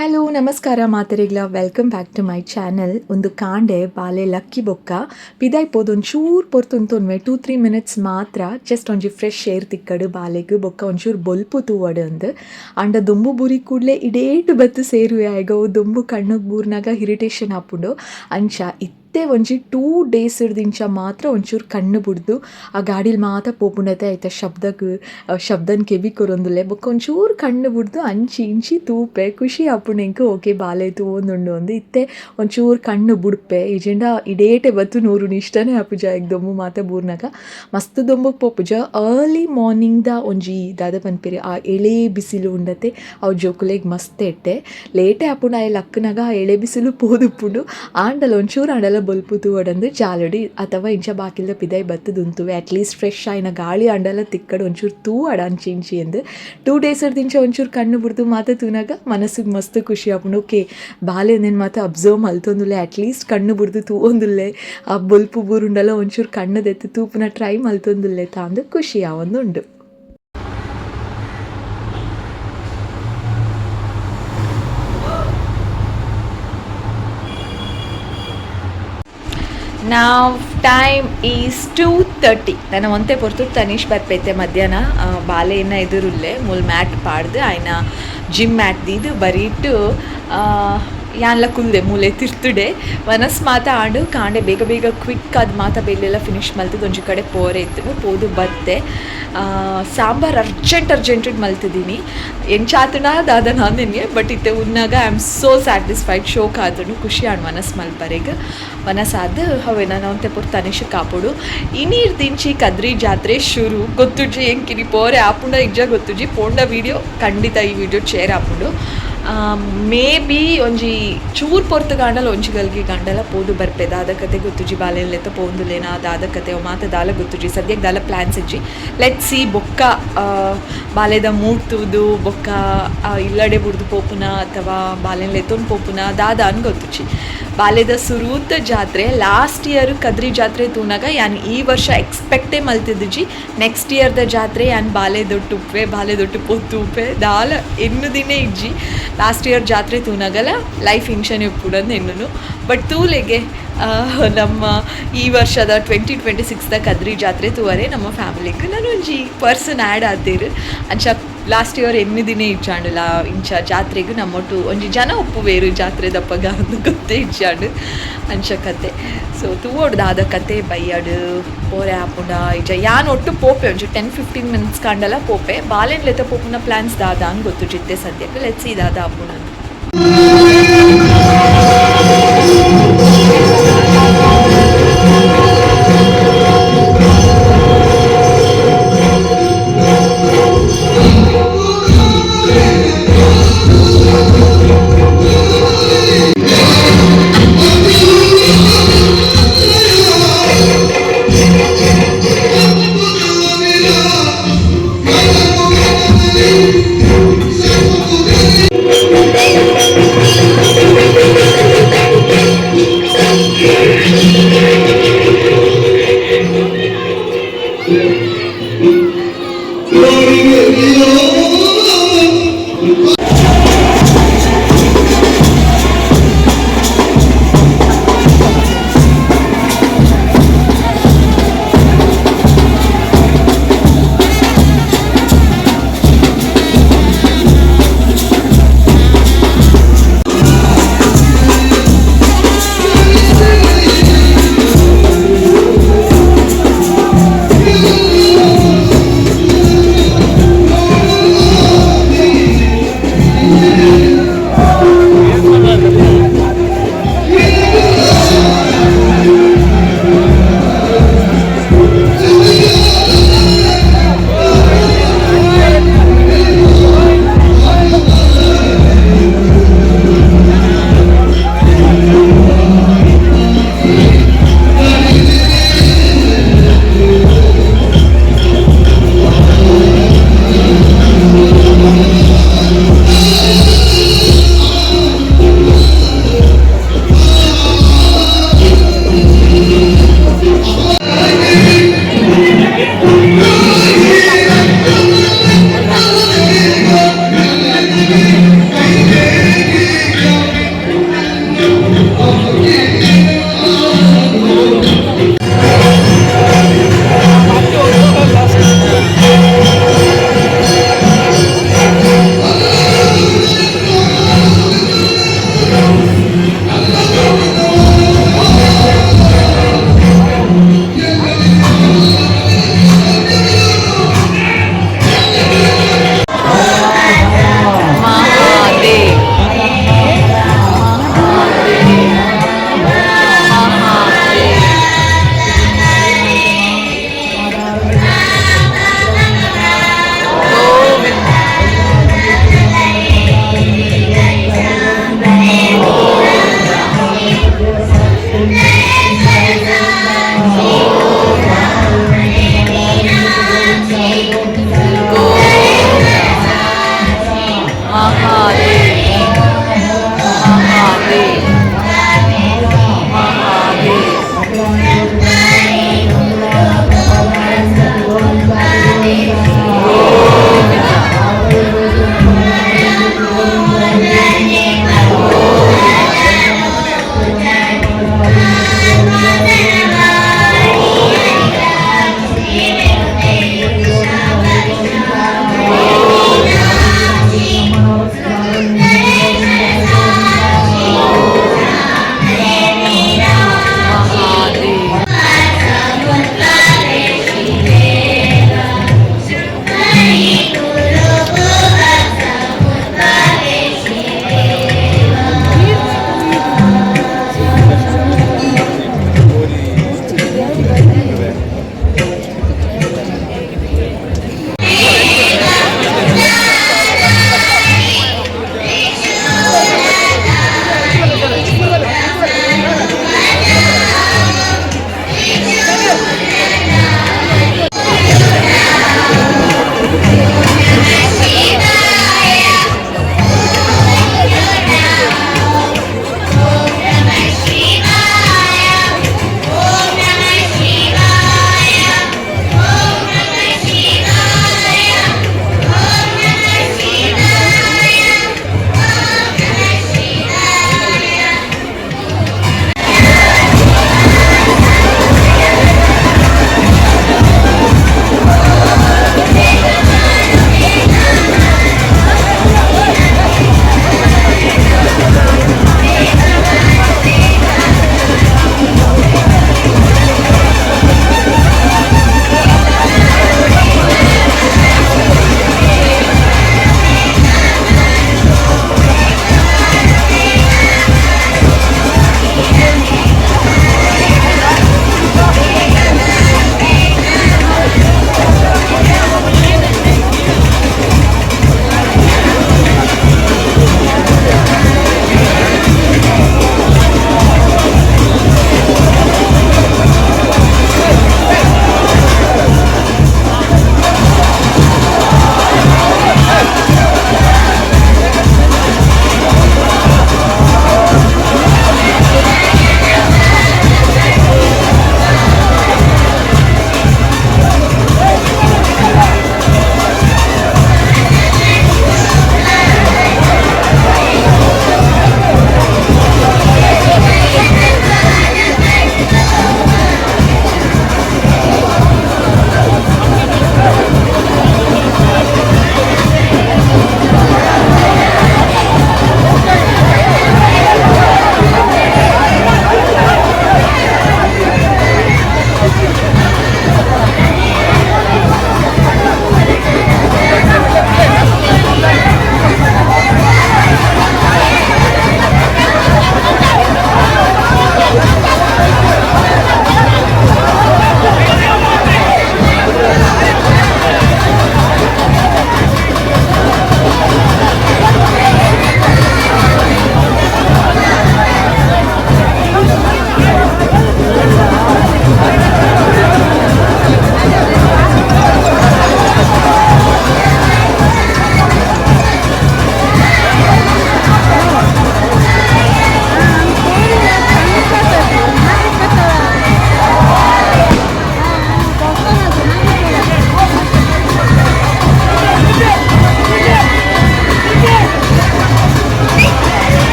Hello ನಮಸ್ಕಾರ ಮಾತೆರೆಗ್ಲ, welcome back to my channel. ಉಂದು ಕಾಂಡೆ ಬಾಲೆ ಲಕ್ಕಿ ಬೊಕ್ಕ ಪಿದಾಯ್ ಪೋದು ಒಂಚೂರು ಪೊರ್ತು ಉಂತೊನ್ವೆ, 2-3 ಮಿನಿಟ್ಸ್ ಮಾತ್ರ. ಜಸ್ಟ್ ಒಂಜಿ ಫ್ರೆಶ್ ಏರ್ ತಿಕ್ಕಡು ಬಾಲೆಗ್, ಬೊಕ್ಕ ಒಂಚೂರು ಬೊಲ್ಪು ತೂವಡು ಅಂದ್. ಆಂಡ ದೊಂಬು ಬೂರಿ ಕೂಡಲೇ ಇಡೇಟು ಬತ್ತು ಸೇರುವೆ ಆಯ್ಗ. ಅವು ದೊಂಬು ಕಣ್ಣುಗ್ ಬೂರ್ನಾಗ ಇರಿಟೇಷನ್ ಆಪುಂಡು. ಅಂಚ ಇತ್ತೆ ಒಂಜಿ 2 ಡೇಸ್ ದಿಂಚ ಮಾತ್ರ ಒಂಚೂರು ಕಣ್ಣು ಬುಡ್ದು ಆ ಗಾಡಿಲ್ ಮಾತ ಪೋಪುಂಡತೆ, ಐತ ಶಬ್ದಗ್ ಶಬ್ದನ್ ಕೆಬಿ ಕೊರೊಂದುಲ್ಲೆ. ಬೊಕ್ಕ ಒಂಚೂರು ಕಣ್ಣು ಬುಡ್ದು ಅಂಚಿ ಇಂಚಿ ತೂಪೆ, ಖುಷಿ ಆಪುಂಡು ಎಂಕ್, ಓಕೆ ಬಾಲೆ ತೂವೊಂದುಂಡು ಅಂದ್. ಇತ್ತೆ ಒಂಚೂರು ಕಣ್ಣು ಬುಡ್ಪೆ, ಇಜಿಂಡ ಇಡೇಟೆ ಬತ್ತು ನೂರುನು ಇಷ್ಟನೇ ಆಪುಜ ಆಯ್ಗ್ ದೊಂಬು ಮಾತ ಬೂರ್ನಾಗ. ಮಸ್ತ್ ದೊಂಬುಗ್ ಪೋಪುಜ. ಅರ್ಲಿ ಮಾರ್ನಿಂಗ್ ದ ಒಂಜಿ ದಾದ ಪನ್ಪೆರ್, ಆ ಎಳೆ ಬಿಸಿಲು ಉಂಡತೆ, ಅವು ಜೋಕುಲೆಗ್ ಮಸ್ತ್ ಎಡ್ಡೆ. ಲೇಟೇ ಆಪುಂಡು ಆಯೆ ಲಕ್ಕುನಗ, ಆ ಎಳೆ ಬಿಸಿಲು ಪೋದುಪ್ಪುಂಡು. ಆಂಡಲ ಒಂಚೂರು ಆಂಡಲ ಬೊಲ್ಪು ತೂವಡಂದು ಜಾಲಡಿ ಅಥವಾ ಇಂಚ ಬಾಕಿಲ್ದ ಪಿದಾಯಿ ಬತ್ತುದು ಉಂತುವೆ. ಅಟ್ಲೀಸ್ಟ್ ಫ್ರೆಶ್ ಆಯಿನ ಗಾಳಿ ಆಂಡಲ ತಿಕ್ಕಡು, ಒಂಚೂರು ತೂವಡ ಅಂಚಿ ಇಂಚಿ ಅಂದ್. 2 ಡೇಸ್ ದಿಂಚ ಒಂಚೂರು ಕಣ್ಣು ಬುಡ್ದು ಮಾತ ತೂನಾಗ ಮನಸ್ಸಿಗೆ ಮಸ್ತ್ ಖುಷಿ ಆಪುಂಡು. ಓಕೆ ಬಾಲೆ ಉಂದೆನ್ ಮಾತ ಅಬ್ಸರ್ವ್ ಮಲ್ತೊಂದುಲ್ಲೆ, ಅಟ್ಲೀಸ್ಟ್ ಕಣ್ಣು ಬುಡ್ದು ತೂವೊಂದುಲ್ಲೆ, ಆ ಬೊಲ್ಪು ಬೂರುಂಡಲ ಒಂಚೂರು ಕಣ್ಣು ದೆತ್ತ್ ತೂಪುನ ಟ್ರೈ ಮಲ್ತೊಂದುಲ್ಲೆ ತಾಂದು ಖುಷಿ ಆವೊಂದುಂಡು. ನಾವು ಟೈಮ್ is 2:30. ನನ್ನ ಒಂತೆ ಪೊರ್ತು ತನೀಶ್ ಬರ್ಪೈತೆ ಮಧ್ಯಾಹ್ನ. ಬಾಲೆ ಇನ್ನ ಎದುರುಲ್ಲೆ ಮೂಲು ಮ್ಯಾಟ್ ಪಾಡ್ದು ಆಯ್ನ ಜಿಮ್ ಮ್ಯಾಟ್ ದೀದು ಬರೀಟು ಯಾನ್ಲ ಕುಲ್ದೆ ಮೂಲೆ ತಿರ್ತುಡೆ. ವನಸ್ ಮಾತ ಆಂಡು. ಕಾಂಡೆ ಬೇಗ ಬೇಗ ಕ್ವಿಕ್ ಆದ್ ಮಾತ ಬೇಲೆಲ್ಲ ಫಿನಿಶ್ ಮಲ್ತದ ಒಂಜಿ ಕಡೆ ಪೋರೆ ಇತ್ತು, ಪೋದು ಬತ್ತೆ. ಸಾಂಬಾರ್ ಅರ್ಜೆಂಟ್ ಅರ್ಜೆಂಟ್ ಮಲ್ತಿದ್ದೀನಿ. ಎಂಚಾತುಂಡ ದಾದ ನಾನೆನ್ಗೆ, ಬಟ್ ಇತ್ತೆ ಉನ್ನಾಗ I am so satisfied. ಶೋಕ್ ಆತುಂಡು, ಖುಷಿ ಆಂಡ್ ವನಸ್ ಮಲ್ಪರೆಗ್. ವನಸ್ ಆದ್ ಹವೆ ನಾನು ಒಂತೆ ಪೊರ್ತು ತನಿಷ್ ಕಾಪೊಡು. ಇನೀರ್ ದಿಂಚಿ ಕದ್ರಿ ಜಾತ್ರೆ ಶುರು. ಗೊತ್ತುಜ್ಜಿ ಎಂಕಿನಿ ಪೋರೆ ಆಪುಂಡ ಇಜ್ಜ ಗೊತ್ತುಜ್ಜಿ. ಪೋಂಡ ವೀಡಿಯೋ ಖಂಡಿತ ಈ ವೀಡಿಯೋ ಶೇರ್ ಆಪುಂಡು. ಮೇ ಬಿ ಒಂಜಿ ಚೂರ್ ಪೊರ್ತು ಗಾಂಡಲ ಒಂಜಿ ಗಲ್ಗಿ ಗಾಂಡಲ ಪೋದು ಬರ್ಪೆ. ದಾದ ಕತೆ ಗೊತ್ತುಜ್ಜಿ, ಬಾಲೆನ್ ಲೆತ್ತ ಪೋಂದುಲೇನಾ ದಾದ ಕತೆ ಅವು ಮಾತ ದಾಲ ಗೊತ್ತುಜ್ಜಿ. ಸದ್ಯಕ್ಕೆ ದಾಲ ಪ್ಲ್ಯಾನ್ಸ್ ಇಜ್ಜಿ. Let see. ಬೊಕ್ಕ ಬಾಲೆದ ಮೂಡ್ ತೂದು ಬೊಕ್ಕ ಇಲ್ಲಡೆ ಬುಡ್ದು ಪೋಪುನ ಅಥವಾ ಬಾಲೆನ್ ಲೆತ್ತೊಂದು ಪೋಪುನ ದಾದ ಅನ್ ಗೊತ್ತುಜ್ಜಿ. ಬಾಲೆದ ಸುರೂತ ಜಾತ್ರೆ. ಲಾಸ್ಟ್ ಇಯರ್ ಕದ್ರಿ ಜಾತ್ರೆ ತೂನಾಗ ಯಾನ್ ಈ ವರ್ಷ ಎಕ್ಸ್ಪೆಕ್ಟೇ ಮಲ್ತಿದ್ದುಜಿ, ನೆಕ್ಸ್ಟ್ ಇಯರ್ದ ಜಾತ್ರೆ ಯಾನ್ ಬಾಲೆ ದೊಟ್ಟುಪ್ಪೆ, ಬಾಲೆ ದೊಟ್ಟು ಪೋತುಪ್ಪೆ ದಾಲ ಎನ್ನು ದಿನ ಇಜ್ಜಿ. ಲಾಸ್ಟ್ ಇಯರ್ ಜಾತ್ರೆ ತೂನಾಗಲ ಲೈಫ್ ಇಂಚನೆ ಉಪ್ಪುಡಂದು ಎನ್ನುನು. ಬಟ್ ತೂಲೆಗೆ ನಮ್ಮ ಈ ವರ್ಷದ 2026ದ ಕದ್ರಿ ಜಾತ್ರೆ ತೂವರೆ ನಮ್ಮ ಫ್ಯಾಮಿಲಿಗೆ ನಾನು ಒಂಜಿ ಪರ್ಸನ್ ಆ್ಯಡ್ ಆತೇರು. ಅಂಚ ಲಾಸ್ಟ್ ಇಯರ್ ಎನ್ನು ದಿನ ಇಜ್ಜಾಂಡಲ ಇಂಚ ಜಾತ್ರೆಗ್ ನಮ್ಮೊಟ್ಟು ಒಂಜಿ ಜನ ಒಪ್ಪುವೇರು ಜಾತ್ರೆ ದಪ್ಪಗ ಅಂದ್ ಗೊತ್ತೇ ಇಜ್ಜಾಂಡ್. ಅಂಚ ಕತೆ. ಸೊ ತೂವೊಡು ದಾದ ಕತೆ ಬಯ್ಯಡು ಪೋರೆ ಆಪುಂಡ ಇಜ್ಜ. ಯಾನ್ ಒಟ್ಟು ಪೋಪೆ, ಒಂಜಿ 10-15 ಮಿನಿಟ್ಸ್ ಕಾಂಡಲ ಪೋಪೆ. ಬಾಲೆನ್ ಲೆತ ಪೋಪುನ ಪ್ಲ್ಯಾನ್ಸ್ ದಾದ ಅಂದ್ ಗೊತ್ತುಜ್ಜಿ ಇತ್ತೆ ಸದ್ಯಕ್ಕೆ. Let's see ದಾದ ಆಪುಂಡು ಅಂದ್.